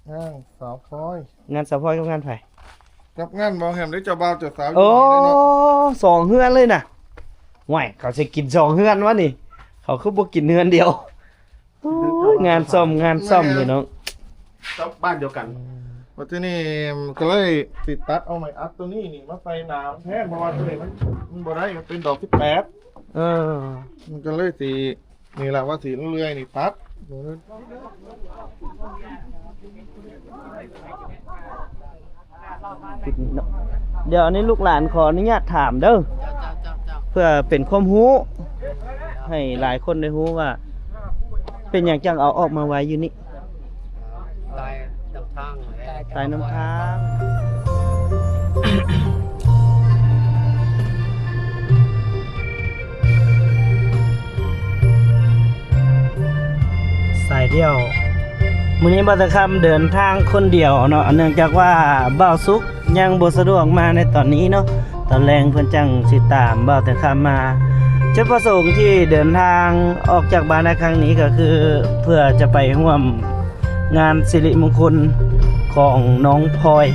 ງານສາວພອຍ ງານສາວພອຍກັບງານໃຜ? ກັບງານບ່າວແຮມເດ້ ເຈົ້າບ່າວເຈົ້າສາວຢູ່ນີ້ເດ້ເນາະ. ໂອ້ ສອງເຮືອນເລີຍນະ. ຫ້ວຍ ເຂົາຊິກິນສອງເຮືອນວະນີ້ ເຂົາຄືບໍ່ກິນເຮືອນດຽວ. ໂອ້ຍ ງານສ້ອມ ງານສ້ອມ ພີ່ນ້ອງ ກັບບ້ານດຽວກັນ. ບັດທີນີ້ກໍເລີຍຊິຕັດເອົາໄມ້ອັດໂຕນີ້ນີ້ມາໃສ່ໜາມແທນ ເພາະວ່າໂຕນີ້ມັນ ມັນບໍ່ໄດ້ ມັນເປັນດອກສິບແປດ. ເອີ ມັນກໍເລີຍຊິ ນີ້ລະວ່າຊິເລື່ອຍນີ້ຕັດ. ດຽວອັນນີ້ລູກຫຼານຂໍອະນຸຍາດຖາມເດີ ເຈົ້າ ເຈົ້າ ເຈົ້າ ເພື່ອເປັນຄວາມຮູ້ໃຫ້ຫຼາຍຄົນໄດ້ຮູ້ວ່າ ເປັນຫຍັງຈັ່ງເອົາອອກມາໄວ້ຢູ່ນີ້? ຕາຍນຳທາງແຫຼະ ຕາຍນຳທາງ. ສາຍດຽວ ມື້ນີ້ບ່າວຕາຄຳເດີນທາງຄົນດຽວເນາະ ເນື່ອງຈາກວ່າບ່າວສຸກຍັງບໍ່ສະດວກມາໃນຕອນນີ້ເນາະ. ຕອນແລງເພິ່ນຈັ່ງຊິຕາມບ່າວຕາຄຳມາ. ຈຸດປະສົງທີ່ເດີນທາງອອກຈາກບ້ານໃນຄັ້ງນີ້ ກໍຄືເພື່ອຈະໄປຮ່ວມງານສິລິມົງຄົນຂອງນ້ອງພອຍ.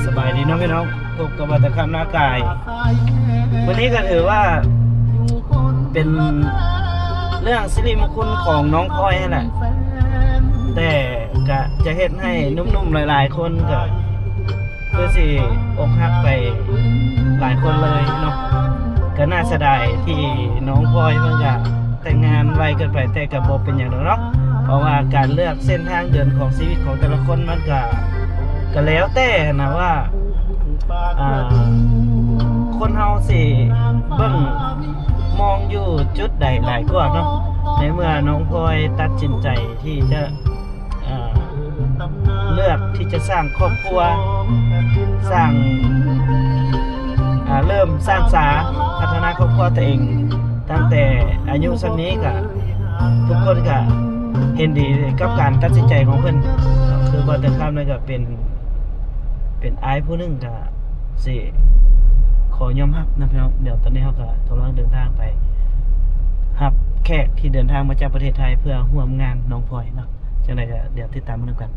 ສະບາຍດີເນາະພີ່ນ້ອງ. ພົບກັບບ່າວຕາຄຳນາກາຍ ມື້ນີ້ກໍຖືວ່າເປັນເລື່ອງສິລິມົງຄຸນຂອງນ້ອງພອຍຫັ້ນແຫຼະ ແຕ່ກະຈະເຮັດໃຫ້ໜຸ່ມໆຫຼາຍໆຄົນກໍຄືຊິອົກຫັກໄປຫຼາຍຄົນເລີຍເນາະ. ກໍໜ້າເສຍດາຍທີ່ນ້ອງພອຍເພິ່ນກະ ແຕ່ງງານໄວເກີນໄປ ແຕ່ກໍບໍ່ເປັນຫຍັງດອກເນາະ ເພາະວ່າການເລືອກເສັ້ນທາງເດີນຂອງຊີວິດຂອງແຕ່ລະຄົນ ມັນກໍ ກໍແລ້ວແຕ່ຫັ້ນນະວ່າ ອ່າ ຄົນເຮົາຊິເບິ່ງມອງຢູ່ຈຸດໃດຫຼາຍກວ່າເນາະ. ໃນເມື່ອນ້ອງພອຍຕັດສິນໃຈທີ່ຈະ ເອີ ເລືອກທີ່ຈະສ້າງຄອບຄົວ ສ້າງ ເລີ່ມສ້າງສາພັດທະນາຄອບຄົວຕົວເອງ ຕັ້ງແຕ່ອາຍຸສ່ຳນີ້ ກະທຸກຄົນກະເຫັນດີກັບການຕັດສິນໃຈຂອງເພິ່ນ. ຄືບ່າວເຕີມຄຳນີ້ກະເປັນ ເປັນອ້າຍຜູ້ໜຶ່ງ ກະຊິຂໍຍອມຮັບນະພີ່ນ້ອງ. ດຽວຕອນນີ້ເຮົາກະກຳລັງເດີນທາງໄປຮັບແຂກທີ່ເດີນທາງມາຈາກປະເທດໄທ ເພື່ອຮ່ວມງານນ້ອງພອຍເນາະ. ຈັ່ງໃດກໍດຽວຕິດຕາມມານຳກັນ.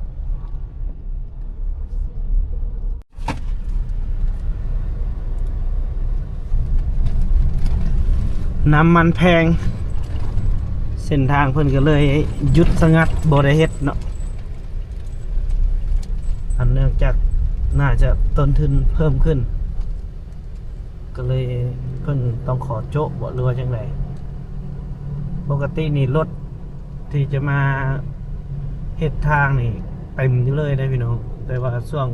ນ້ຳມັນແພງ ເສັ້ນທາງເພິ່ນກໍເລີຍຢຸດສະຫງັດ ບໍ່ໄດ້ເຮັດເນາະ. ອັນເນື່ອງຈາກໜ້າຈະຕົ້ນທຶນເພີ່ມຂຶ້ນ ກໍເລີຍເພິ່ນຕ້ອງຂໍໂຈະບໍ ຫຼືວ່າຈັ່ງໃດ? ປົກກະຕິນີ້ລົດທີ່ຈະມາເຮັດທາງນີ້ເຕັມຢູ່ເລີຍເດ້ພີ່ນ້ອງ, ແຕ່ວ່າຊ່ວງ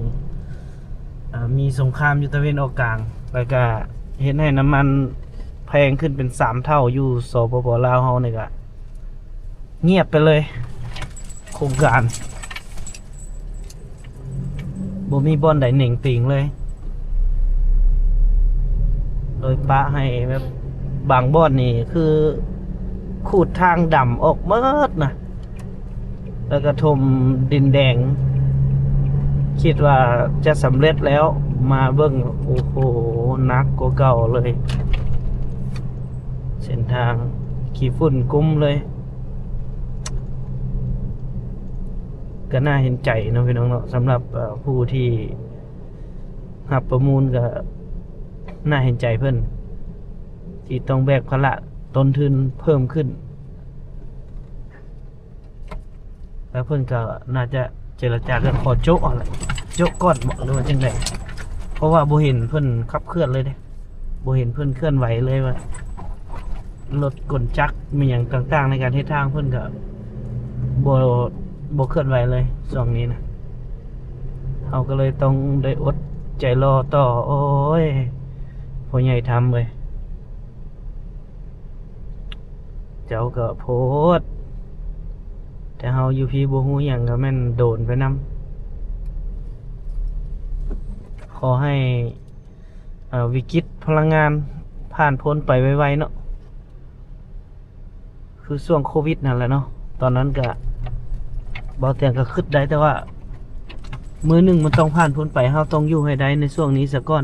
ອາ ມີສົງຄາມຢູ່ຕາເວັນອອກກາງ ແລ້ວກະເຮັດໃຫ້ນ້ຳມັນແພງຂຶ້ນເປັນສາມເທົ່າ ຢູ່ ສປປ ລາວ ເຮົານີ້ກະງຽບໄປເລີຍ ໂຄງການ ບໍ່ມີບ່ອນໃດເໜັງຕີງເລີຍ ໂດຍປະໃຫ້ແບບບາງບ່ອນນີ້ຄືຂູດທາງດຳອອກໝົດນະ ແລ້ວກໍຖົມດິນແດງ ຄິດວ່າຈະສຳເລັດແລ້ວ ມາເບິ່ງ ໂອ້ໂຫ ໜັກກວ່າເກົ່າເລີຍ ເສັ້ນທາງຂີ້ຝຸ່ນກຸ້ມເລີຍ. ກໍໜ້າເຫັນໃຈເນາະພີ່ນ້ອງເນາະ ສຳລັບ ເອີ ຜູ້ທີ່ຮັບປະມູນ ກໍໜ້າເຫັນໃຈເພິ່ນ ທີ່ຕ້ອງແບກພາລະຕົ້ນທຶນເພີ່ມຂຶ້ນ ແລ້ວເພິ່ນກໍໜ້າຈະເຈລະຈາເລື່ອງຂໍໂຈະຫັ້ນແຫຼະ ໂຈະກ່ອນບໍ ຫຼືວ່າຈັ່ງໃດ? ເພາະວ່າບໍ່ເຫັນເພິ່ນຂັບເຄື່ອນເລີຍເດ້ ບໍ່ເຫັນເພິ່ນເຄື່ອນໄຫວເລີຍວ່າ ລົດກົນຈັກມີຫຍັງຕ່າງໆໃນການເຮັດທາງເພິ່ນກໍບໍ່ ບໍ່ເຄື່ອນໄຫວເລີຍຊ່ວງນີ້ນະ. ເຮົາກໍເລີຍຕ້ອງໄດ້ອົດໃຈລໍຕໍ່. ໂອ້ຍ ພໍ່ໃຫຍ່ທຳເອີຍ ເຈົ້າກໍໂພດ ແຕ່ເຮົາຢູ່ພີ້ບໍ່ຮູ້ຫຍັງ ກໍແມ່ນໂດນໄປນຳ. ຂໍໃຫ້ ເອີ ວິກິດພະລັງງານຜ່ານພົ້ນໄປໄວໆເນາະ ຄືຊ່ວງໂຄວິດນັ້ນແຫຼະເນາະ. ຕອນນັ້ນກະ ເບົາຕຽງກໍຄິດໄດ້ ແຕ່ວ່າມື້ໜຶ່ງມັນຕ້ອງຜ່ານພົ້ນໄປ ເຮົາຕ້ອງຢູ່ໃຫ້ໄດ້ໃນຊ່ວງນີ້ສາກ່ອນ.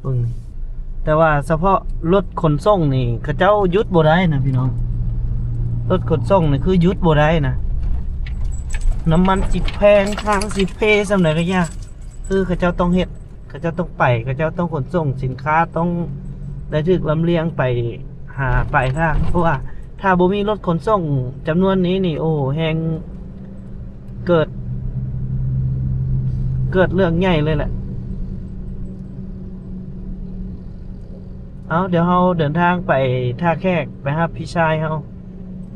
ເບິ່ງ ແຕ່ວ່າສະເພາະລົດຂົນສົ່ງນີ້ ເຂົາເຈົ້າຢຸດບໍ່ໄດ້ນະພີ່ນ້ອງ, ລົດຂົນສົ່ງນີ້ຄືຢຸດບໍ່ໄດ້ນະ. ນ້ຳມັນຊິແພງ ທາງຊິເພສ່ຳໃດກໍຢ່າ ຄືເຂົາເຈົ້າຕ້ອງເຮັດ ເຂົາເຈົ້າຕ້ອງໄປ ເຂົາເຈົ້າຕ້ອງຂົນສົ່ງສິນຄ້າ ຕ້ອງໄດ້ຖືກລຳລຽງໄປຫາປາຍທາງ ເພາະວ່າຖ້າບໍ່ມີລົດຂົນສົ່ງຈຳນວນນີ້ນີ້ ໂອ້ ແຮ່ງເກີດ ເກີດເລື່ອງໃຫຍ່ເລີຍແຫຼະ. ເອົາ ດຽວເຮົາເດີນທາງໄປທ່າແຂກ ໄປຮັບພີ່ຊາຍເຮົາ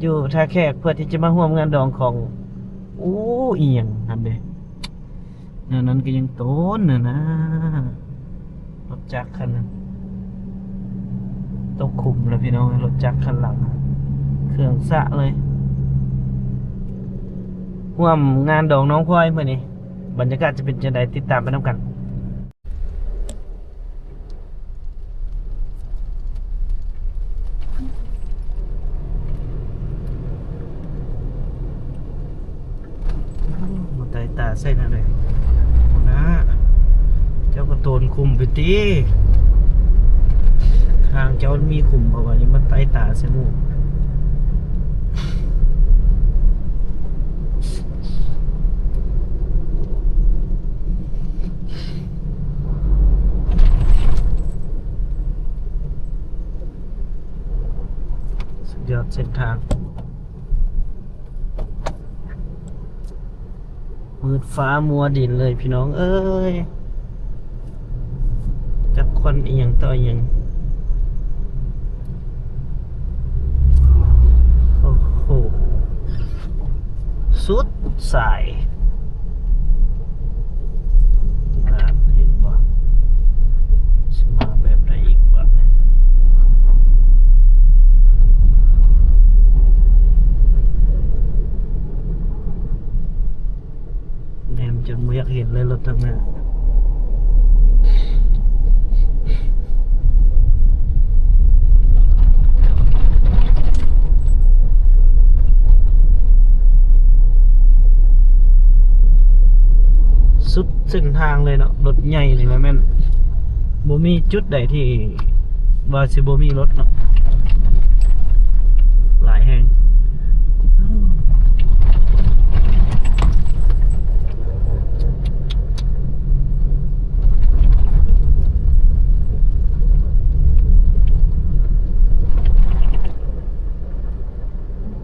ຢູ່ທ່າແຂກ ເພື່ອທີ່ຈະມາຮ່ວມງານດອງຂອງ ໂອ້ ອີ່ຫຍັງຫັ້ນເດ ແນວນັ້ນກໍຍັງໂຕນນະນາ ລົດຈັກຄັນນັ້ນຕົກຂຸມແລ້ວພີ່ນ້ອງ ລົດຈັກຄັນຫຼັງ ເຄື່ອງສະເລີຍ. ຮ່ວມງານດອງນ້ອງພອຍມື້ນີ້ ບັນຍາກາດຈະເປັນຈັ່ງໃດ ຕິດຕາມໄປນຳກັນ. ມາໄຕ່ຕາໃສ່ແນວໃດ ຫົວໜ້າ ເຈົ້າກໍໂຕນຂຸມໄປຕິ ທາງເຈົ້າມີຂຸມບໍ່ ວ່າຢ່າມາໄຕ່ຕາໃສ່ໝູ່. ສຸດຍອດເສັ້ນທາງ ມືດຟ້າມົວດິນເລີຍພີ່ນ້ອງເອີຍ ຈັກຄວັນອີ່ຫຍັງຕໍ່ອີ່ຫຍັງ. ໂອ້ໂຫ ສຸດສາຍ ນັ້ນ ເຫັນບໍ່ ຊິມາແບບໃດອີກບາດນີ້. ແນມຈົນບໍ່ຢາກເຫັນເລີຍລົດທາງໜ້າ ສຸດເສັ້ນທາງເລີຍເນາະ. ລົດໃຫຍ່ນີ້ລະແມ່ນບໍ່ມີຈຸດໃດທີ່ ວ່າຊິບໍ່ມີລົດເນາະ ຫຼາຍແຮງ.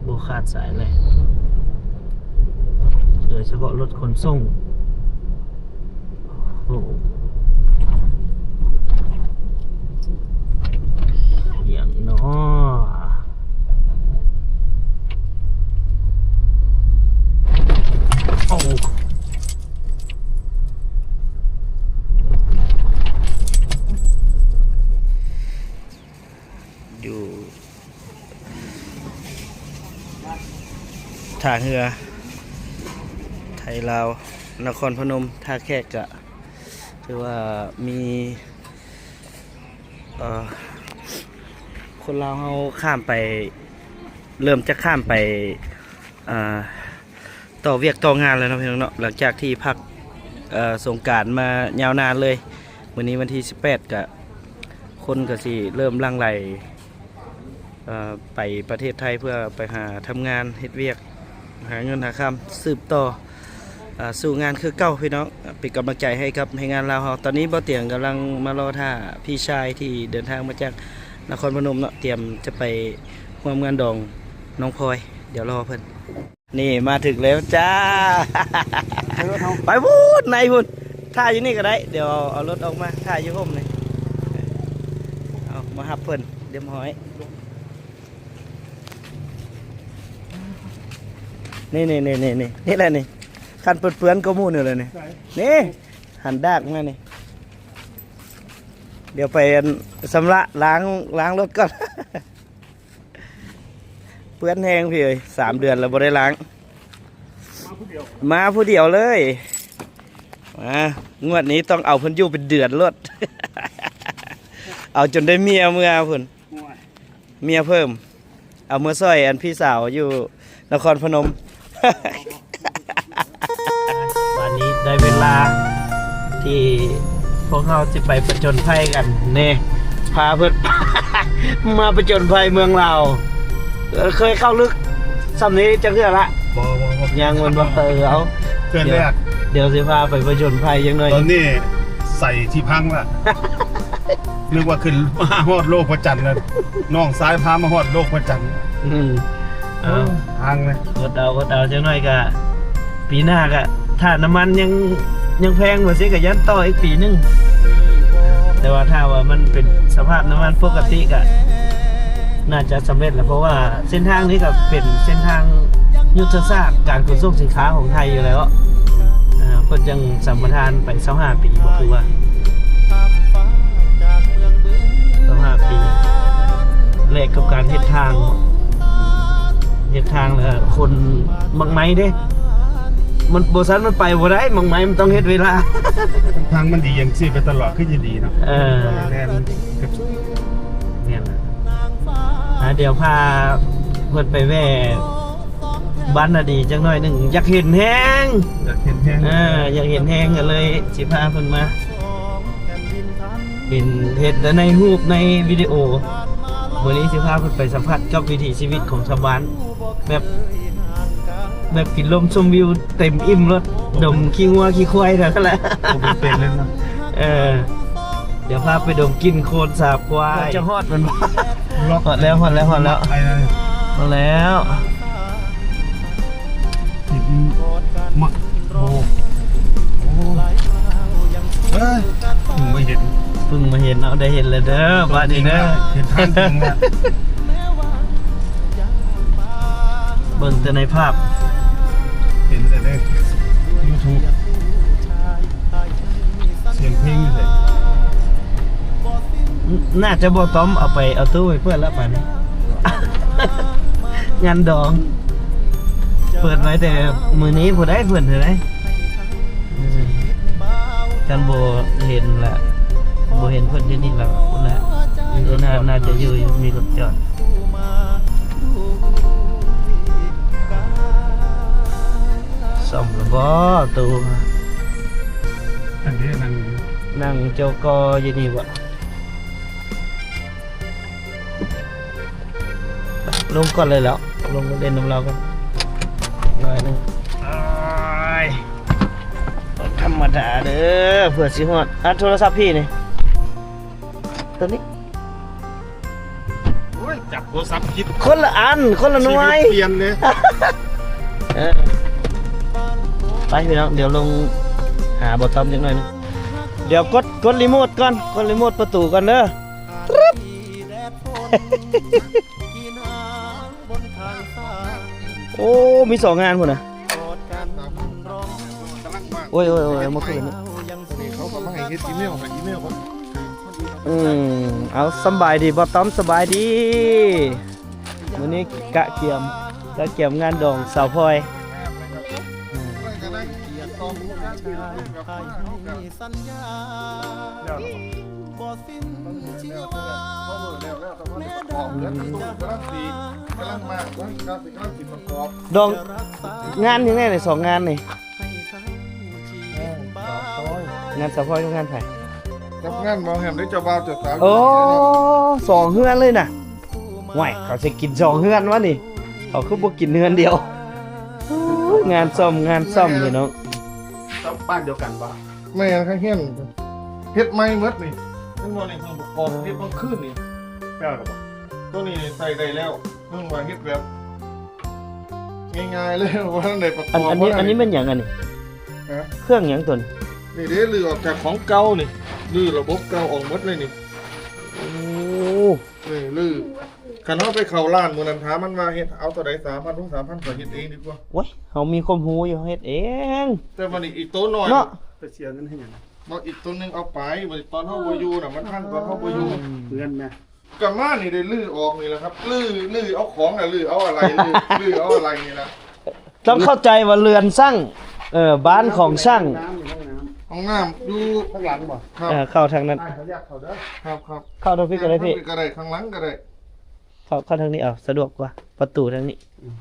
ບໍ່ຂາດສາຍເລີຍ ໂດຍສະເພາະລົດຂົນສົ່ງ. ໂອ້ ຫຍັງເນາະ ໂອ້. ຢູ່ທ່າເຮືອໄທລາວ ນະຄອນພະນົມ ທ່າແຂກ ກະຖືວ່າມີ ເອີ ຄົນລາວເຮົາຂ້າມໄປ ເລີ່ມຈະຂ້າມໄປ ອ່າ ຕໍ່ວຽກຕໍ່ງານແລ້ວເນາະ ພີ່ນ້ອງເນາະ. ຫຼັງຈາກທີ່ພັກ ເອີ ສົງການມາຍາວນານເລີຍ ມື້ນີ້ວັນທີສິບແປດ ກະຄົນກະຊິເລີ່ມຫຼັ່ງໄຫຼ ເອີ ໄປປະເທດໄທ ເພື່ອໄປຫາທຳງານເຮັດວຽກ ຫາເງິນຫາຄຳ ສືບຕໍ່ ອ່າ ສູ້ງານຄືເກົ່າ ພີ່ນ້ອງ. ເປັນກຳລັງໃຈໃຫ້ກັບແຮງງານລາວເຮົາ. ຕອນນີ້ບ່າວຕຽງກຳລັງມາລໍຖ້າພີ່ຊາຍທີ່ເດີນທາງມາຈາກນະຄອນພະນົມເນາະ ຕຽມຈະໄປຮ່ວມງານດອງນ້ອງພອຍ. ດຽວລໍເພິ່ນ. ນີ້ມາເຖິງແລ້ວຈ້າ ໄປພຸ້ນ ໃນພຸ້ນ ຖ້າຢູ່ນີ້ກໍໄດ້. ດຽວເອົາລົດອອກມາຖ້າຢູ່ຮົ່ມນີ້ ເອົາມາຮັບເພິ່ນຮຽບຮ້ອຍ. ນີ້ໆໆໆ ນີ້ແຫຼະນີ້ ຄັນເປື້ອນໆກໍໝູ່ນີ້ແຫຼະນີ້ ນີ້ ຫັ້ນດາກມານີ້. ດຽວໄປ ອັນ ຊຳລະລ້າງ ລ້າງລົດກ່ອນ. ເປື້ອນແຮງພີ່ເອີຍ ສາມເດືອນແລ້ວບໍ່ໄດ້ລ້າງ ມາຜູ້ດຽວເລີຍ. ມາ ງວດນີ້ຕ້ອງເອົາເພິ່ນຢູ່ເປັນເດືອນໂລດ ເອົາຈົນໄດ້ເມຍເມືອພຸ້ນ ເມຍເພີ່ມ ເອົາເມືອຊ່ອຍອັນພີ່ສາວຢູ່ນະຄອນພະນົມ. ບາດນີ້ໄດ້ເວລາທີ່ພວກເຮົາຊິໄປປະຈົນໄພກັນແນ່ ພາເພິ່ນມາປະຈົນໄພເມືອງລາວ. ເອີ ເຄີຍເຂົ້າເລິກສ່ຳນີ້ຈັກເທື່ອລະ ບໍ່ ບໍ່ ຍັງແມ່ນບໍ່? ເອີ ເອົາ ເທື່ອແລກ ດຽວຊິພາໄປຜະຈົນໄພຈັກໜ້ອຍ. ຕອນນີ້ໃສ່ທີ່ພັງລະ ນຶກວ່າຂຶ້ນມາຮອດໂລກພະຈັນແລ້ວ ນ້ອງຊາຍພາມາຮອດໂລກພະຈັນ. ອືມ ເອົາ ທາງນະ ອົດເອົາ ອົດເອົາ ຈັກໜ້ອຍກະ ປີໜ້າກະ ຖ້ານ້ຳມັນຍັງ ຍັງແພງວ່າຊີ້ກະຢ້ານຕໍ່ອີກປີໜຶ່ງ ແຕ່ວ່າຖ້າວ່າມັນເປັນສະພາບນ້ຳມັນປົກກະຕິກະ ໜ້າຈະສຳເລັດແຫຼະ ເພາະວ່າເສັ້ນທາງນີ້ກໍເປັນເສັ້ນທາງຍຸດທະສາດການຂົນສົ່ງສິນຄ້າຂອງໄທຢູ່ແລ້ວ. ອ່າ ເພິ່ນຍັງສຳປະທານໄປຊາວຫ້າປີ ບໍ່ຄືວ່າ ຊາວຫ້າປີ ແລກກັບການເຮັດທາງ ເຮັດທາງແລ້ວຄົນໝາກໄມ້ເດ້ ມັນບໍ່ຊັ້ນມັນໄປບໍ່ໄດ້ ໝາກໄມ້ມັນຕ້ອງເຮັດເວລາ. ທາງມັນດີຈັ່ງຊີ້ໄປຕະຫຼອດຄືຈະດີເນາະ. ເອີ ແມ່ນ ແມ່ນລະ. ອ່າ ດຽວພາເພິ່ນໄປແວ່ບ້ານນາດີຈັກໜ້ອຍໜຶ່ງ ຢາກເຫັນແຮງ ຢາກເຫັນແຮງ ເອີ ຢາກເຫັນແຮງ ກໍເລີຍຊິພາເພິ່ນມາ ເຫັນ ເຫັນແຕ່ໃນຮູບໃນວິດີໂອ. ມື້ນີ້ຊິພາເພິ່ນໄປສຳຜັດກັບວິຖີຊີວິດຂອງຊາວບ້ານ ແບບ ແບບກິນລົມຊົມວິວເຕັມອີ່ມໂລດ ດົມຂີ້ງົວຂີ້ຄວາຍເທົ່ານັ້ນແຫຼະ. ບໍ່ເປັນເປັນເລີຍເນາະ. ເອີ ດຽວພາໄປດົມກິ່ນໂຄນສາບຄວາຍ. ຈະຮອດແມ່ນບໍ່? ຮອດແລ້ວ ຮອດແລ້ວ ຮອດແລ້ວ ໄປແລ້ວ ຮອດແລ້ວ. ມະ ໂອ້ ໂອ້ ເອີຍ ເພິ່ງມາເຫັນ ເພິ່ງມາເຫັນເນາະ ໄດ້ເຫັນແລ້ວເດີ ບາດນີ້ເດີ ເຫັນທາງເຖິງແລ້ວ. ເບິ່ງແຕ່ໃນພາບ ເຫັນແຕ່ໃນຢູທູບ ສຽງເພງຢູ່ໃສ? ໜ- ໜ້າຈະບໍ່ຕ້ອມເອົາໄປເອົາຕູ້ໃຫ້ເພິ່ນລະບາດນີ້ ງານດອງ ເປີດໄວ້ແຕ່ມື້ນີ້ພຸ້ນໃດ໋ ເພິ່ນຫັ້ນໃດ໋. ເອີ ຄັນບໍ່ເຫັນລະ ບໍ່ເຫັນເພິ່ນຢູ່ນີ້ລະ ພຸ້ນລະ ໜ້າ ໜ້າຈະຢູ່ ມີລົດຈອດ. ສ້ອມລະບໍ່ຕູ້? ອັນນີ້ນັ່ງ ນັ່ງຈໍກໍຢູ່ນີ້ບໍ? ລົງກ່ອນເລີຍແຫຼ້ວ ລົງມາຫຼິ້ນນຳລາວກ່ອນໜ້ອຍໜຶ່ງ. ໂອ້ຍ ບໍ່ທຳມະດາເດີ ເພື່ອຊິຮອດ. ອັນໂທລະສັບພີ່ນີ້ ໂຕນີ້ ໂອ້ຍ ຈັບໂທລະສັບຜິດ ຄົນລະອັນ ຄົນລະໜ່ວຍ ຊີວິດປ່ຽນເລີຍ. ເອີ ໄປພີ່ນ້ອງ ດຽວລົງຫາບ່າວຕ້ອມຈັກໜ້ອຍໜຶ່ງ. ດຽວກົດ ກົດຣີໂມດກ່ອນ ກົດຣີໂມດປະຕູກ່ອນເດີ. ໂອ້ ມີສອງງານພຸ້ນນະ. ໂອ້ຍ ໂອ້ຍ ໂອ້ຍ ມາຄືນນີ້ ເຂົາກໍມາໃຫ້ເຮັດອີເມວ ໃຫ້ອີເມວເຂົາ. ອືມ ເອົາ ສຳບາຍດີ ບ່າວຕ້ອມ ສະບາຍດີ. ມື້ນີ້ກະກຽມ ກະກຽມງານດອງສາວພອຍ. ອືມ ດອງງານຫຍັງແດ່ນີ້ ສອງງານນີ້? ເອີ ງານສາວພອຍ ກັບງານໃຜ? ກັບງານໝໍແຮມເດ້ ເຈົ້າບ່າວເຈົ້າສາວ. ໂອ້ ສອງເຮືອນເລີຍນະ. ຫ້ວຍ ເຂົາຊິກິນສອງເຮືອນວະນີ້ ເຂົາຄືບໍ່ກິນເຮືອນດຽວ? ໂອ້ຍ ງານສ້ອມ ງານສ້ອມພີ່ນ້ອງ. ບ້ານດຽວກັນບໍ່? ແມ່ນ ຂ້າງເຮືອນ ເຮັດໃໝ່ໝົດນີ້. ເຫັນບໍ່ນີ້ ເຄື່ອງປະກອບ ເຮັດເມື່ອຄືນນີ້. ແລ້ວລະບໍ່? ໂຕນີ້ໃສ່ໄດ້ແລ້ວ ເພິ່ງວ່າເຮັດແບບງ່າຍໆເລີຍ ບໍ່ທັນໄດ້ປະກອບ. ອັນ ອັນນີ້ ອັນນີ້ແມ່ນຫຍັງອັນນີ້? ຮະ? ເຄື່ອງຫຍັງຕົວນີ້? ນີ້ເດ້ ຮື້ອອກຈາກຂອງເກົ່ານີ້ ຮື້ລະບົບເກົ່າອອກໝົດເລີຍນີ້. ໂອ້ ນີ້ ຮື້. ຄັນເຮົາໄປເຂົ້າຮ້ານມື້ນັ້ນ ຖາມມັນວ່າເຮັດເອົາເທົ່າໃດ ສາມພັນ ສາມພັນ ຂ້ອຍເຮັດເອງດີກວ່າ. ໂອ້ຍ ເຮົາມີຄວາມຮູ້ຢູ່ ເຮົາເຮັດເອງ. ແຕ່ບັດນີ້ອີກໂຕນ້ອຍເນາະ ໄປເສຍເງິນເຮັດຫຍັງ? ເນາະ ອີກໂຕໜຶ່ງເອົາໄປ ບັດນີ້ຕອນເຮົາບໍ່ຢູ່ນະ ມັນທັນຕອນເຮົາບໍ່ຢູ່. ເຮືອນນະ ກໍມານີ້ໄດ້ຮື້ອອກນີ້ແຫຼະຄັບ ຮື້ ຮື້ເອົາຂອງນະ ຮື້ເອົາອາໄຫຼ່ ຮື້ ຮື້ເອົາອາໄຫຼ່ນີ້ລະ. ຕ້ອງເຂົ້າໃຈວ່າເຮືອນຊ່າງ ເອີ ບ້ານຂອງຊ່າງ. ຫ້ອງນ້ຳຢູ່ຂ້າງຫຼັງບໍ່? ຄັບ ເອີ ເຂົ້າທາງນັ້ນ. ອ້າຍ ເຂົ້າທາງພີ້ກໍໄດ້ ພີ່ ເຂົ້າທາງພີ້ກໍໄດ້ ຂ້າງຫຼັງກໍໄດ້. ເຂົ້າ ເຂົ້າທາງນີ້ເອົາ ສະດວກກວ່າ ປະຕູທາງນີ້. ອືມ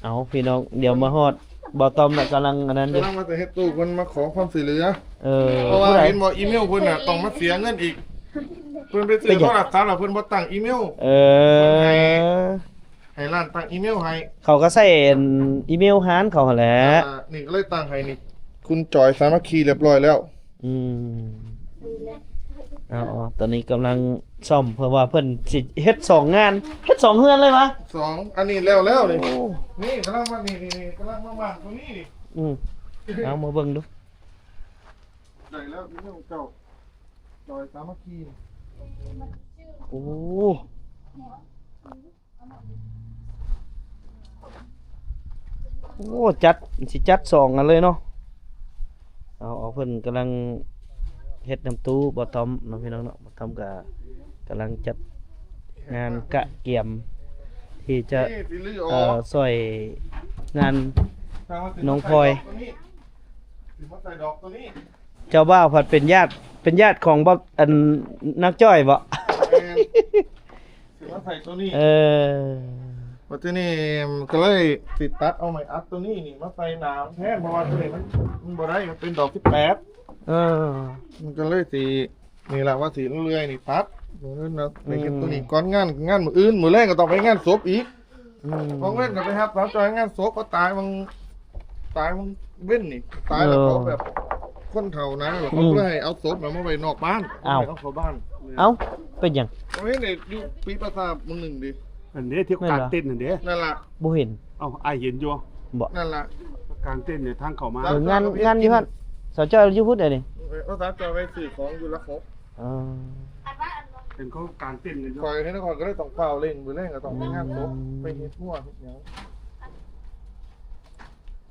ເອົາ ພີ່ນ້ອງ ດຽວມາຮອດ ບ່າວຕ້ອມລະກຳລັງອັນນັ້ນຢູ່ ກຳລັງວ່າຈະເຮັດຕູ້ ເພິ່ນມາຂໍຄວາມຊ່ວຍເຫຼືອ. ເອີ ເພາະວ່າເຫັນບໍ່ ອີເມວເພິ່ນນະ ຕ້ອງມາເສຍເງິນອີກ ເພິ່ນໄປຊື້ໂທລະສັບລະ ເພິ່ນບໍ່ຕັ້ງອີເມວ. ເອີ ເພິ່ນໃຫ້ ໃຫ້ຮ້ານຕັ້ງອີເມວໃຫ້ ເຂົາກໍໃສ່ອັນອີເມວຮ້ານເຂົາຫັ້ນແຫຼະ. ອ່າ ນີ້ກໍເລີຍຕັ້ງໃຫ້ນີ້ ຄຸນຈອຍສາມັກຄີ ຮຽບຮ້ອຍແລ້ວ. ອືມ ເອົາໆ ຕອນນີ້ກຳລັງສ້ອມ ເພາະວ່າເພິ່ນຊິເຮັດສອງງານ ເຮັດສອງເຮືອນເລີຍຫວາ? ສອງ ອັນນີ້ແລ້ວແລ້ວນີ້. ໂອ້ ນີ້ກຳລັງມາ ນີ້ໆໆ ກຳລັງມາວາງຕົວນີ້ນີ້. ອືມ ເອົາມາເບິ່ງດູ. ໄດ້ແລ້ວ ອີເມວເຈົ້າ ຈອຍສາມັກຄີ. ໂອ້ ໂອ້ ຈັດ ຊິຈັດສອງອັນເລີຍເນາະ. ເອົາ ເອົາ ເພິ່ນກຳລັງເຮັດນຳຕູ້ບ່າວຕ້ອມເນາະ ພີ່ນ້ອງເນາະ. ບ່າວຕ້ອມກໍກຳລັງຈັດງານກະກຽມທີ່ຈະ ເອີ ຊ່ອຍງານນ້ອງພອຍ. ເຈົ້າບ່າວພັດເປັນຍາດ ເປັນຍາດຂອງບັກ ອັນ ນາງຈ້ອຍບໍ? ແມ່ນ ຊິມາໃສ່ຕົວນີ້. ເອີ ບັດທີນີ້ກໍເລີຍຊິຕັດເອົາໄມ້ອັດຕົວນີ້ນີ້ມາໃສ່ໜ້າມັນແທນ ເພາະວ່າຕົວນີ້ມັນ ມັນບໍ່ໄດ້ ມັນເປັນດອກສິບແປດ. ເອີ ມັນກໍເລີຍຊິ ນີ້ລະວ່າຊິເລື່ອຍນີ້ຕັດ ເນາະ ໄປເຮັດຕົວນີ້ກ່ອນ. ອືມ ງານ ງານມື້ອື່ນ ມື້ແລງກໍຕ້ອງໄປງານສົບອີກ. ອືມ ບາງເວັນກໍໄປຮັບສາວຈ້ອຍງານສົບ ເຂົາຕາຍບາງ ຕາຍບາງເວັນນີ້ ຕາຍແລ້ວ ເອີ ເຂົາແບບຄົນເຖົ້ານະ ແລ້ວເຂົາ ອືມ ກໍເລີຍໃຫ້ເອົາສົບນະມາໄວ້ນອກບ້ານ. ອ້າວ ເອົາເຂົ້າບ້ານ. ເອົ້າ ເປັນຫຍັງ? ເຮົາເຫັນຢູ່ປີປາສາດມື້ໜຶ່ງເດ. ອັນນີ້ທີ່ກາງເຕັນຫັ້ນເດ. ນັ້ນລະ ບໍ່ເຫັນ. ເອົ້າ ອ້າຍເຫັນຢູ່ບໍ? ນັ້ນລະ ກາງເຕັນໃນທາງເຂົ້າມາ. ເອີ ງານ ງານຢູ່ຫັ້ນ ສາວຈ້ອຍຢູ່ພຸ້ນເດນີ້. ເອີ ສາວຈ້ອຍໄປຊື້ຂອງຢູ່ຫຼັກຫົກ. ອໍ ເຫັນເຂົາກາງເຕັນກັນຢູ່. ຂ້ອຍເຫັນ ຂ້ອຍກໍເລີຍຕ້ອງຟ້າວເລັ່ງ ມື້ແລງກໍຕ້ອງໄປງານສົບ ອືມ ໄປເຮັດຫົວເຮັດຫຍັງ.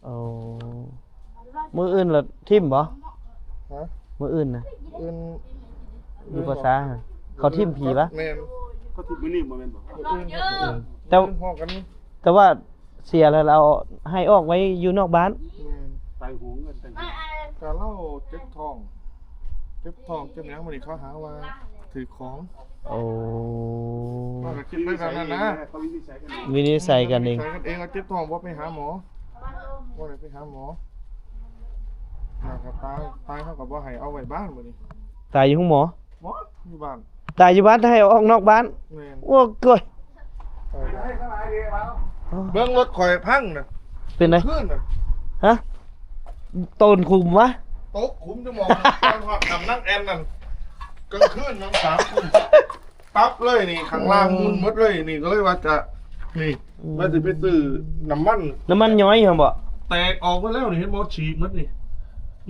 ໂອ້ ມື້ອື່ນລະຖິ້ມບໍ່? ຮະ? ມື້ອື່ນນະ? ອື່ນ ຢູ່ພາສາຫັ້ນ ເຂົາຖິ້ມຜີວະ? ແມ່ນ ເຂົາຖິ້ມມື້ນີ້ບໍ່ແມ່ນບໍ່? ມື້ອື່ນ ອືມ ແຕ່ ມື້ອື່ນພ້ອມກັນ. ແຕ່ວ່າເສຍແລ້ວ ເອົາໃຫ້ອອກໄວ້ຢູ່ນອກບ້ານ. ແມ່ນ ຕາຍໂຫງ ເອີ້ນຕາຍໂຫງ. ກະລາວເຈັບທ້ອງ ເຈັບທ້ອງເຈັບຫຍັງ ມື້ນີ້ເຂົາຫາວ່າຖືກຂອງ. ໂອ້ ເຂົາກໍຄິດໄປແບບນັ້ນນະ ເຂົາວິນິດໄສກັນເອງ ວິນິດໄສກັນເອງ ວິນິດໄສກັນເອງວ່າເຈັບທ້ອງ ບໍ່ໄປຫາໝໍ ບໍ່ໄດ້ໄປຫາໝໍ. ນະ ກໍຕາຍ ຕາຍເຂົາກໍບໍ່ໃຫ້ເອົາໄວ້ບ້ານມື້ນີ້ ຕາຍຢູ່ໂຮງໝໍ. ບໍ່ ຢູ່ບ້ານ ຕາຍຢູ່ບ້ານ ໃຫ້ເອົາອອກນອກບ້ານ. ແມ່ນ ໂອ້ ໂກຍ ເບິ່ງລົດຂ້ອຍພັງນະ. ເປັນໃດ? ຄືນນະ ຮະ? ໂຕນຂຸມວະ? ຕົກຂຸມຈະມອງ ຮອດຖ້ຳນາງແອ່ນນັ້ນ ກາງຄືນນະ ສາມທຸ່ມ ປັບເລີຍນີ້ ຂ້າງລ່າງໝຸ່ນໝົດເລີຍນີ້. ກໍເລີຍວ່າຈະ ນີ້ ອືມ ວ່າຊິໄປຊື້ນ້ຳມັນ ນ້ຳມັນຍ້ອຍຫັ້ນບໍ? ແຕກອອກໝົດແລ້ວນີ້ ເຫັນບໍ່? ສີກໝົດນີ້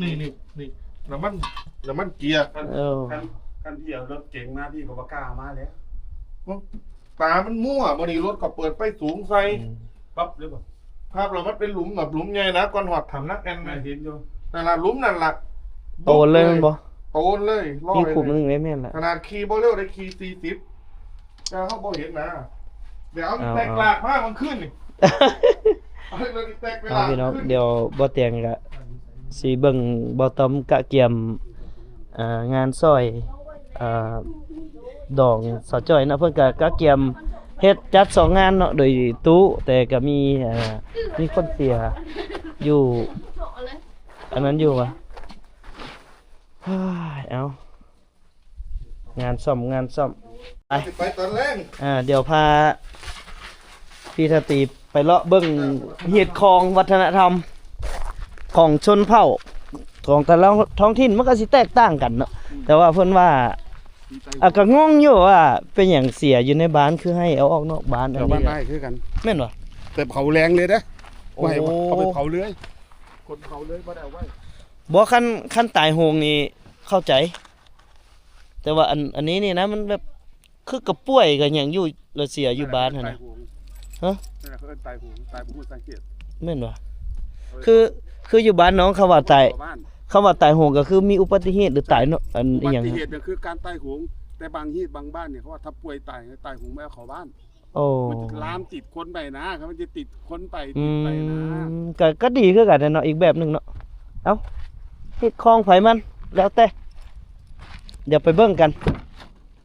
ນີ້ໆ ນີ້ ນ້ຳມັນ ນ້ຳມັນເກຍ. ຄັນ ເອີ ຄັນ ຄັນພີ່ເອົາລົດເກັງມາ ພີ່ກໍບໍ່ກ້າເອົາມາແລ້ວ ຕາມັນມົ້ວ. ມື້ນີ້ລົດກໍເປີດໄຟສູງໃສ່ ອືມ ປັບເລີຍບໍ່? ປັບແລ້ວມັນເປັນຫຼຸມແບບຫຼຸມໃຫຍ່ນະ ກ່ອນຮອດຖ້ຳນາງແອ່ນ. ແມ່ນ ເຫັນຢູ່ ນັ້ນລະ ຫຼຸມນັ້ນລະ ໂຕນເລີຍແມ່ນບໍ່? ໂຕນເລີຍ ມີຂຸມໜຶ່ງເດ້. ແມ່ນລະ ຂະໜາດຂີ່ບໍ່ເລັວໄດ້ ຂີ່ສີ່ສິບ ແຕ່ເຮົາບໍ່ເຫັນນະ. ດຽວເອົາອີແຕັກລາກມາມື້ຄືນນີ້ ເອົາອີແຕັກໄປລາກ. ເອົາ ພີ່ນ້ອງ ດຽວບໍ່ຕຽງກະຊິເບິ່ງບໍ່ຕ້ອມກະກຽມ ອ່າ ງານຊ່ອຍ ອ່າ ດອງສາວຈ້ອຍເນາະ. ເພິ່ນກະກະກຽມເຮັດຈັດສອງງານເນາະ ໂດຍຕູ້ ແຕ່ກະມີ ອ່າ ມີຄົນເສຍຢູ່ ອັນນັ້ນຢູ່ຫວາ? ເອົາ ງານສ້ອມ ງານສ້ອມ ໄປ ຊິໄປຕອນແລງ. ອ່າ ດຽວພາພີ່ທາຕີໄປເລາະເບິ່ງຮີດຄອງວັດທະນະທຳຂອງຊົນເຜົ່າຂອງແຕ່ລະທ້ອງຖິ່ນ ມັນກໍຊິແຕກຕ່າງກັນເນາະ. ອືມ ແຕ່ວ່າເພິ່ນວ່າ ອ່າ ກໍງົງຢູ່ວ່າເປັນຫຍັງເສຍຢູ່ໃນບ້ານ ຄືໃຫ້ເອົາອອກນອກບ້ານ. ແຖວບ້ານອ້າຍຄືກັນ ແມ່ນບໍ່? ແຕ່ເຜົາແລງເລີຍເດ້. ໂອ້ ບໍ່ໃຫ້ເອົາໄປເຜົາເລີຍ ຄົນເຜົາເລີຍ ບໍ່ໄດ້ເອົາໄວ້. ບໍ່ ຄັນ ຄັນຕາຍໂຫງນີ້ເຂົ້າໃຈ ແຕ່ວ່າອັນ ອັນນີ້ນີ້ນະ ມັນແບບຄືກະປ່ວຍກະຫຍັງຢູ່ ລະເສຍຢູ່ບ້ານຫັ້ນນະ. ຕາຍໂຫງ ຮະ? ນັ້ນແຫຼະ ເຂົາເອີ້ນຕາຍໂຫງ ຕາຍບໍ່ຮູ້ສາເຫດ ແມ່ນບໍ່? ເອີ ຄື ຄືຢູ່ບ້ານນ້ອງເຂົາວ່າຕາຍ ເຂົາວ່າຕາຍໂຫງກໍຄືມີອຸບັດຕິເຫດ ຫຼືຕາຍເນາະ ອັນອີ່ຫຍັງ ອຸບັດຕິເຫດກໍຄືການຕາຍໂຫງ. ແຕ່ບາງເຫດບາງບ້ານນີ້ ເຂົາວ່າຖ້າປ່ວຍຕາຍ ຕາຍໂຫງບໍ່ເອົາເຂົ້າບ້ານ. ໂອ້ ມັນຈະລາມຕິດຄົນໄປນະ ມັນຈະຕິດຄົນໄປ ອືມ ຕິດໄປນະ. ກໍ ກໍດີຄືກັນແຫຼະເນາະ ອີກແບບໜຶ່ງເນາະ. ເອົ້າ ເຮັດຂອງໃຜມັນ ແລ້ວແຕ່ ດຽວໄປເບິ່ງກັນ.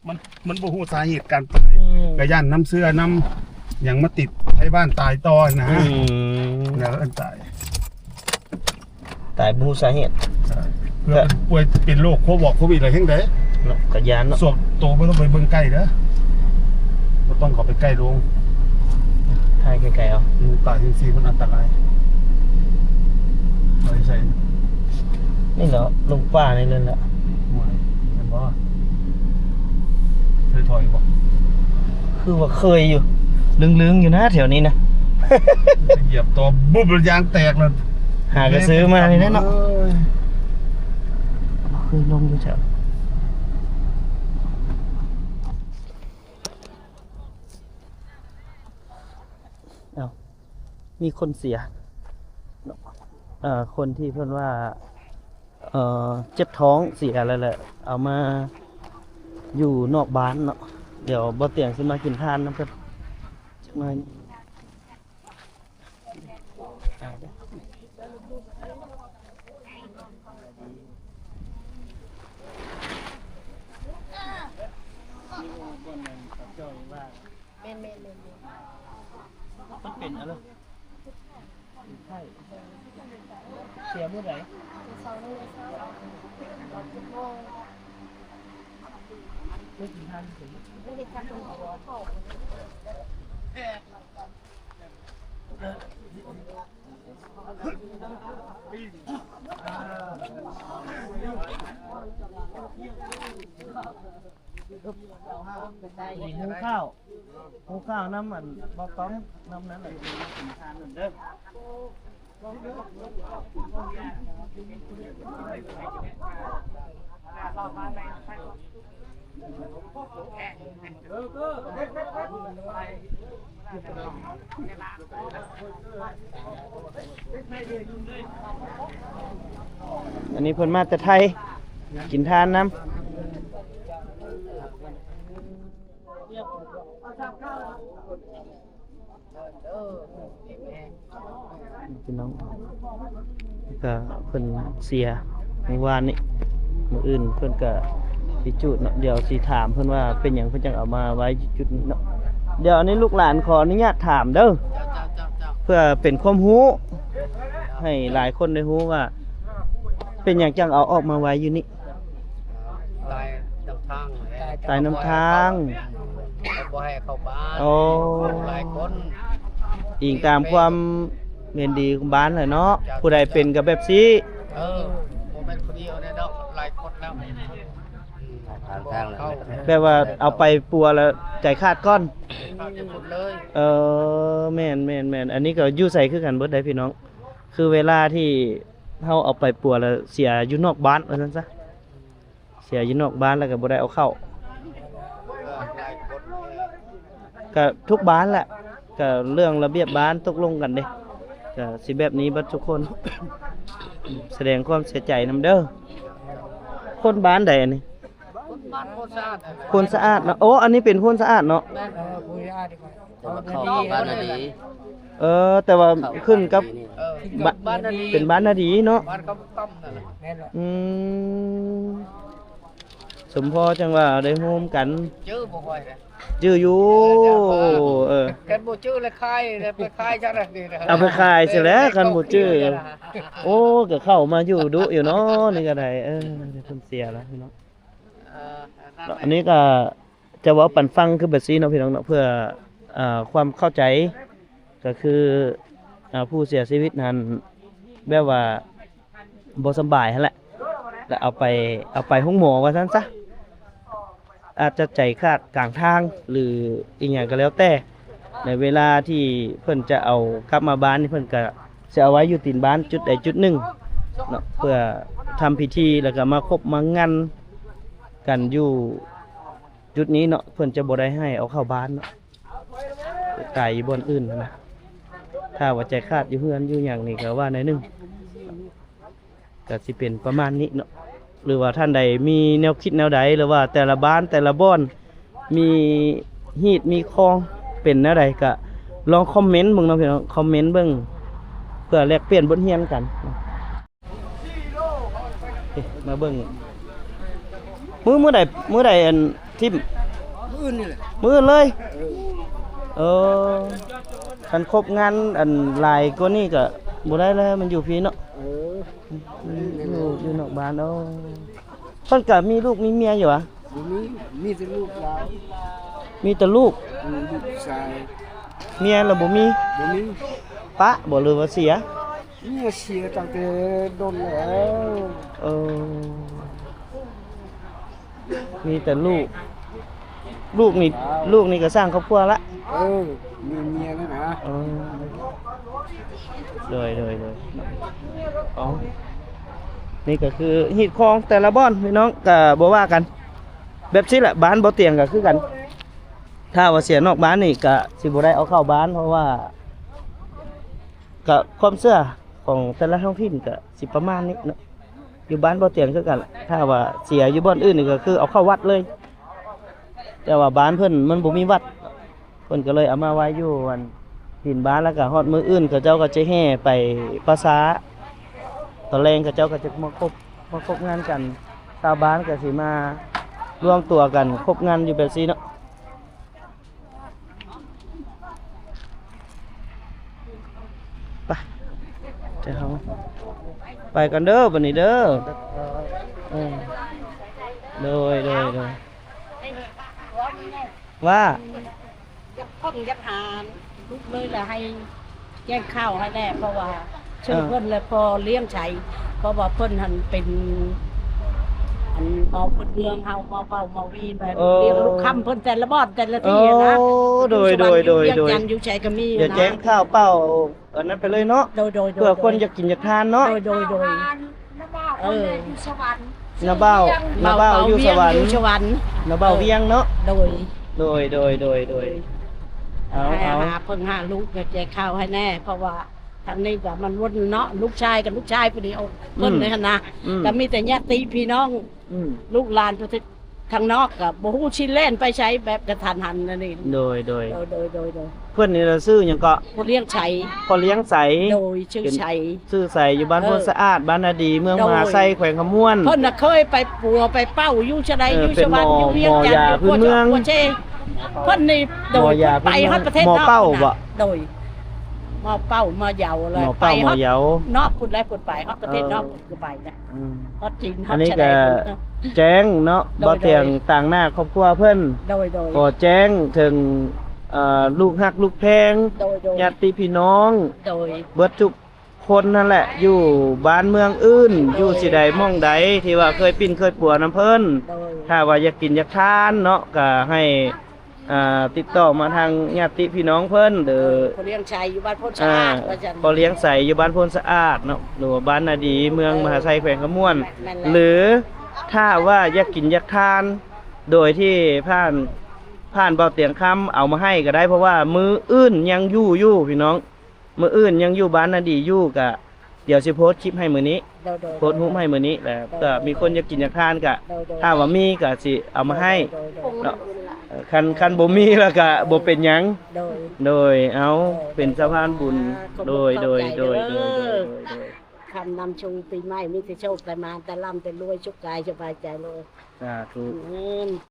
ມັນ ມັນບໍ່ຮູ້ສາເຫດການຕາຍ ອືມ ກະຢ້ານນ້ຳເຊື້ອນ້ຳຫຍັງມາຕິດໃຫ້ບ້ານຕາຍຕໍ່ນະ. ອືມ ແລ້ວເອີ້ນຕາຍ ຕາຍບໍ່ຮູ້ສາເຫດ. ເພື່ອເປັນປ່ວຍເປັນໂລກໂຄວິດ ໂຄວິດລະແຮງໃດເນາະ ກະຢ້ານເນາະ. ສ່ວນໂຕບໍ່ຕ້ອງໄປເບິ່ງໃກ້ເດີ ບໍ່ຕ້ອງເຂົ້າໄປໃກ້ໂລງ. ຖ່າຍໄກໆເອົາ. ອືມ ຕາຍຈັ່ງຊີ້ມັນອັນຕະລາຍ. ເອົາໃສ່ ນີ້ເນາະ ລົງປ່ານີ້ເລີຍແຫຼະ. ໂອ້ຍ ແມ່ນບໍ່? ເຄີຍຖອຍບໍ່? ຄືວ່າເຄີຍຢູ່ ລຶ້ງໆຢູ່ນະແຖວນີ້ນະ. ຢຽບຕໍ່ບຸບ ແລ້ວຢາງແຕກແລ້ວ. ຫາກະຊື້ມານີ້ແຫຼະເນາະ. ເອີຍ ເຄີຍລົງຢູ່ແຖວ ເອົ້າ ມີຄົນເສຍເນາະ. ເອີ ຄົນທີ່ເພິ່ນວ່າ ເອີ ເຈັບທ້ອງເສຍແລ້ວແຫຼະ ເອົາມາຢູ່ນອກບ້ານເນາະ. ດຽວບໍ່ຕຽງຊິມາກິນທານນຳເພິ່ນຈັກໜ້ອຍ. ແມ່ນໆໆໆ ມັນເປັນອະໄລ? ເປັນໄຂ້. ເສຍມື້ໃດ? ເສົາມື້ເຊົ້າ ຕອນເຈັດໂມງ. ໄດ້ກິນທານເພິ່ນ? ໄດ້ເຮັດທານເພິ່ນ. ຫິວເຂົ້າ ຫິວເຂົ້ານຳ ອັນ ບໍ່ຕ້ອງນຳນັ້ນແຫຼະ ກິນທານນັ້ນເດີ. ອັນນີ້ເພິ່ນມາແຕ່ໄທ ກິນທານນຳ. ພີ່ນ້ອງ ກະເພິ່ນເສຍມື້ວານນີ້ ມື້ອື່ນເພິ່ນກະຊິຈູດເນາະ. ດຽວຊິຖາມເພິ່ນວ່າເປັນຫຍັງເພິ່ນຈັ່ງເອົາມາໄວ້ຈຸດນີ້ເນາະ. ດຽວອັນນີ້ລູກຫຼານຂໍອະນຸຍາດຖາມເດີ ເພື່ອເປັນຄວາມຮູ້ໃຫ້ຫຼາຍຄົນໄດ້ຮູ້ວ່າ ເປັນຫຍັງຈັ່ງເອົາອອກມາໄວ້ຢູ່ນີ້? ຕາຍນຳທາງແຫຼະ ຕາຍນຳທາງ ເຂົາບໍ່ໃຫ້ເຂົ້າບ້ານ. ໂອ້ ຫຼາຍຄົນ ອີງຕາມຄວາມເຫັນດີຂອງບ້ານແຫຼະເນາະ. ເຈົ້າ ຜູ້ໃດເປັນກໍແບບຊີ້. ເອີ ບໍ່ແມ່ນຜູ້ດຽວແນ່ດອກ ຫຼາຍຄົນແລ້ວ. ແບບວ່າເອົາໄປປົວແລ້ວໃຈຂາດກ່ອນ. ເອີ ແມ່ນໆໆ ອັນນີ້ກໍຢູ່ໃສຄືກັນເບິດໄດ໋ພີ່ນ້ອງ. ຄືເວລາທີ່ເຮົາເອົາໄປປົວແລ້ວເສຍຢູ່ນອກບ້ານວ່າຊັ້ນຊະ ເສຍຢູ່ນອກບ້ານແລ້ວກໍບໍ່ໄດ້ເອົາເຂົ້າ. ກໍທຸກບ້ານແຫຼະ ກໍເລື່ອງລະບຽບບ້ານຕົກລົງກັນເດ້ ກໍຊິແບບນີ້ເບິດທຸກຄົນ. ສະແດງຄວາມເສຍໃຈນຳເດີ. ຄົນບ້ານໃດອັນນີ້? ຄົນບ້ານໂພນສະອາດ ໂພນສະອາດເນາະ. ໂອ້ ອັນນີ້ເປັນໂພນສະອາດເນາະ. ແມ່ນ ເອີ ໂພນສະອາດ ແຕ່ວ່າເຂົ້າບ້ານນາດີ. ເອີ ແຕ່ວ່າຂຶ້ນກັບ ເອີ ບ້ານນາດີ ເປັນບ້ານນາດີເນາະ. ບ້ານຄຳປ້ອມນັ້ນແຫຼະ. ແມ່ນແຫຼະ. ອືມ ສົມພໍຈັ່ງວ່າໄດ້ໂຮມກັນ. ຈື່ບໍ່ຄ່ອຍເດ້. ຈື່ຢູ່. ເອີ ຄັນບໍ່ຈື່ລະຂາຍ ລະໄປຂາຍຈັ່ງໃດນີ້ນະ. ເອົາໄປຂາຍຊິແຫຼະ ຄັນບໍ່ຈື່. ໂອ້ ກໍເຂົ້າມາຢູ່ດຸຢູ່ເນາະ ນີ້ກໍໄດ້. ເອີ ເພິ່ນເສຍແລ້ວເນາະ. ເອີ ເນາະ ອັນນີ້ກໍຈະເວົ້າປັນຟັງຄືແບບຊີ້ເນາະ ພີ່ນ້ອງເນາະ ເພື່ອ ເອີ ຄວາມເຂົ້າໃຈ ກໍຄື ເອີ ຜູ້ເສຍຊີວິດນັ້ນ ແບບວ່າບໍ່ສຳບາຍຫັ້ນແຫຼະ ແລ້ວເອົາໄປ ເອົາໄປໂຮງໝໍວ່າຊັ້ນຊະ. ອາດຈະໃຈຂາດກາງທາງ ຫຼື ອີ່ຫຍັງກໍແລ້ວແຕ່ ໃນເວລາທີ່ເພິ່ນຈະເອົາກັບມາບ້ານນີ້ ເພິ່ນກໍຊິເອົາໄວ້ຢູ່ຕີນບ້ານຈຸດໃດຈຸດໜຶ່ງເນາະ ເພື່ອທຳພິທີ ແລ້ວກໍມາຄົບມາງັນກັນຢູ່ຈຸດນີ້ເນາະ. ເພິ່ນຈະບໍ່ໄດ້ໃຫ້ເອົາເຂົ້າບ້ານເນາະ ຕາຍຢູ່ບ່ອນອື່ນຫັ້ນນະ. ຖ້າວ່າໃຈຂາດຢູ່ເຮືອນຢູ່ຫຍັງນີ້ກໍວ່າໜ້ອຍໜຶ່ງ ກໍຊິເປັນປະມານນີ້ເນາະ. ຫຼືວ່າທ່ານໃດມີແນວຄິດແນວໃດ ຫຼືວ່າແຕ່ລະບ້ານແຕ່ລະບ່ອນ ມີຮີດມີຄອງເປັນແນວໃດ ກໍລອງຄອມເມັນເບິ່ງເນາະ ພີ່ນ້ອງ ຄອມເມັນເບິ່ງ ເພື່ອແລກປ່ຽນບົດຮຽນກັນ. ເອີ ມາເບິ່ງ ມື້ ມື້ໃດ ມື້ໃດອັນ ຖິ້ມ? ມື້ອື່ນນີ້ແຫຼະ. ມື້ອື່ນເລີຍ? ເອີ ເອີ ຄັນຄົບງານອັນຫຼາຍກວ່ານີ້ກໍບໍ່ໄດ້ແລ້ວ ມັນຢູ່ພີ້ເນາະ. ເອີ ຢູ່ ຢູ່ນອກບ້ານ. ໂອ້ ເພິ່ນກໍມີລູກມີເມຍຢູ່ຫວາ? ບໍ່ມີ ມີແຕ່ລູກຫຼານ. ມີແຕ່ລູກ? ອືມ ລູກຊາຍ. ເມຍລະບໍ່ມີ? ບໍ່ມີ. ປະບໍ່ ຫຼືວ່າເສຍ? ເມຍເສຍຕັ້ງແຕ່ດົນແລ້ວ. ເອີ ມີແຕ່ລູກ ລູກນີ້ ລູກນີ້ກໍສ້າງຄອບຄົວລະ. ເອີ ມີເມຍແລ້ວນະ. ເອີ ໂດຍ ໂດຍ ໂດຍ. ເອົາ ນີ້ກໍຄືຮີດຄອງແຕ່ລະບ່ອນ ພີ່ນ້ອງ ກໍບໍ່ວ່າກັນ. ແບບຊີ້ແຫຼະ ບ້ານບໍ່ຕຽງກໍຄືກັນ ຖ້າວ່າເສຍນອກບ້ານນີ້ກະຊິບໍ່ໄດ້ເອົາເຂົ້າບ້ານ ເພາະວ່າກະຄວາມເຊື່ອຂອງແຕ່ລະທ້ອງຖິ່ນກະຊິປະມານນີ້ເນາະ. ຢູ່ບ້ານບໍ່ຕຽງຄືກັນ ຖ້າວ່າເສຍຢູ່ບ່ອນອື່ນນີ້ກະຄືເອົາເຂົ້າວັດເລີຍ ແຕ່ວ່າບ້ານເພິ່ນມັນບໍ່ມີວັດ ເພິ່ນກະເລີຍເອົາມາໄວ້ຢູ່ອັນ ດິນບ້ານ ແລ້ວກະຮອດມື້ອື່ນເຂົາເຈົ້າກໍຈະແຫ່ໄປປະຊາ ຕອນແລງເຂົາເຈົ້າກໍຈະມາຄົບ ມາຄົບງານກັນ ຊາວບ້ານກໍຊິມາລວມຕົວກັນຄົບງານຢູ່ແບບຊີ້ເນາະ. ໄປ ເຈົ້າ ໄປກ່ອນເດີບັດນີ້ເດີ. ເອີ ໂດຍ ໂດຍ ໂດຍ. ວ່າ ຢາກຄົນຢາກຫາລູກເລີຍລະໃຫ້ແຈ້ງຂ່າວໃຫ້ແດ່ ເພາະວ່າເຊີນເພິ່ນແລະພໍ່ລ້ຽງໄຊ ເພາະວ່າເພິ່ນຫັ້ນເປັນອັນໝໍພື້ນເມືອງເຮົາ ໝໍເປົ້າໝໍວີ ແບບລ້ຽງລູກຄ້ຳເພິ່ນແຕ່ລະບ່ອນແຕ່ລະທີ່ຫັ້ນນະ. ໂອ້ ໂດຍ ໂດຍ ໂດຍ ຢູ່ສະຫວັນ ຢູ່ວຽງຈັນ ຢູ່ໃສກໍມີນະ. ດຽວແຈ້ງຂ່າວເປົ້າ ອັນນັ້ນໄປເລີຍເນາະ. ໂດຍ ໂດຍ ໂດຍ ເພື່ອຄົນຢາກກິນຢາກທານເນາະ. ໂດຍ ໂດຍ ໂດຍ. ນ້າບ່າວ ນ້າບ່າວຢູ່ສະຫວນ ນ້າບ່າວຢູ່ສະຫວັນ ຢູ່ສະຫວັນ ນ້າບ່າວວຽງເນາະ. ໂດຍ ໂດຍ ໂດຍ ໂດຍ ໂດຍ. ເອົາ ເອົາ ຫາເພິ່ງຫາລູກ ແຈກຂ່າວໃຫ້ແດ່ ເພາະວ່າທາງນີ້ກໍມັນວົນເນາະ ລູກຊາຍກັບລູກຊາຍຜູ້ດຽວ ເພິ່ນນີ້ຫັ້ນນະ ກໍມີແຕ່ຍາດຕິພີ່ນ້ອງ ລູກຫຼານ ທາງນອກກໍບໍ່ຮູ້ຊິແລ່ນໄປໃສ ແບບກະທັນຫັນອັນນີ້. ໂດຍ ໂດຍ ໂດຍ ໂດຍ ໂດຍ ໂດຍ. ເພິ່ນນີ້ລະຊື່ຫຍັງເກາະ? ພໍ່ລ້ຽງໄຊ ພໍ່ລ້ຽງໄຊ. ໂດຍ ຊື່ໄຊ ຊື່ໄຊ ຢູ່ບ້ານໂພນສະອາດ ບ້ານນາດີ ເມືອງມະຫາໄຊ ແຂວງຄຳມ່ວນ. ເພິ່ນນະເຄີຍໄປປົວໄປເປົ້າຢູ່ຊະໃດ ເອີ ຢູ່ສະຫວັນ ຢູ່ວຽງຈັນ ຢູ່ຫົວເຈາະຫົວເຊ. ເພິ່ນນີ້ ໂດຍ ໄປຮອດປະເທດນອກ ໝໍເປົ້າບໍ່? ໂດຍ ໝໍເປົ້າໝໍເຍົາ ແລ້ວໄປຮອດນອກພຸ້ນແຫຼະ ເພິ່ນໄປຮອດປະເທດນອກ ກໍໄປນະ ຮອດຈີນ ຮອດຊາຍແດນ. ອັນນີ້ກໍແຈ້ງເນາະ ໂດຍ ບໍ່ຕຽງຕາງໜ້າຄອບຄົວເພິ່ນ ໂດຍ ໂດຍ ຂໍແຈ້ງເຖິງ ເອີ ລູກຮັກລູກແພງ ໂດຍ ໂດຍ ຍາດຕິພີ່ນ້ອງ ໂດຍ ເບິດທຸກຄົນຫັ້ນແຫຼະ ຢູ່ບ້ານເມືອງອື່ນ ໂດຍ ຢູ່ຊິໃດໝ່ອງໃດ ທີ່ວ່າເຄີຍປິ່ນເຄີຍປົວນຳເພິ່ນ ໂດຍ ຖ້າວ່າຢາກກິນຢາກທານເນາະ ກໍໃຫ້ ອ່າ ຕິດຕໍ່ມາທາງຍາດຕິພີ່ນ້ອງເພິ່ນເດີ. ພໍ່ລ້ຽງໄຊຢູ່ບ້ານໂພນສະອາດ ອ່າ ວ່າຊັ້ນ ພໍ່ລ້ຽງໄຊຢູ່ບ້ານໂພນສະອາດເນາະ ຫຼືວ່າບ້ານນາດີ ເມືອງມະຫາໄຊ ເອີ ແຂວງຄຳມ່ວນ. ແມ່ນແລ້ວ ຫຼືຖ້າວ່າຢາກກິນຢາກທານ ໂດຍທີ່ຜ່ານ ຜ່ານເບົາຕຽງຄຳເອົາມາໃຫ້ກໍໄດ້ ເພາະວ່າມື້ອື່ນຍັງຢູ່ຢູ່ພີ່ນ້ອງ ມື້ອື່ນຍັງຢູ່ບ້ານນາດີຢູ່ ກະດຽວຊິໂພສຄລິບໃຫ້ມື້ນີ້ ໂດຍ ໂດຍ ໂພສຮູບໃຫ້ມື້ນີ້ ແລ້ວ ໂດຍ ກໍມີຄົນຢາກກິນຢາກທານກະ ໂດຍ ໂດຍ ຖ້າວ່າມີກະຊິເອົາມາໃຫ້ ໂດຍ ໂດຍ ເນາະ. ເອີ ຄັນ ຄັນບໍ່ມີລະກະບໍ່ເປັນຫຍັງ ໂດຍ ໂດຍ. ເອົາ ໂດຍ ເປັນສະພານບຸນ ໂດຍ ໂດຍ ໂດຍ ໂດຍ ໂດຍ ໂດຍ ໂດຍ. ຄຳນຳຊູປີໃໝ່ ມີແຕ່ໂຊກແຕ່ໝານ ແຕ່ລ່ຳແຕ່ລວຍ ສຸກກາຍສະບາຍໃຈເລີຍ ສາທຸ ອືມ.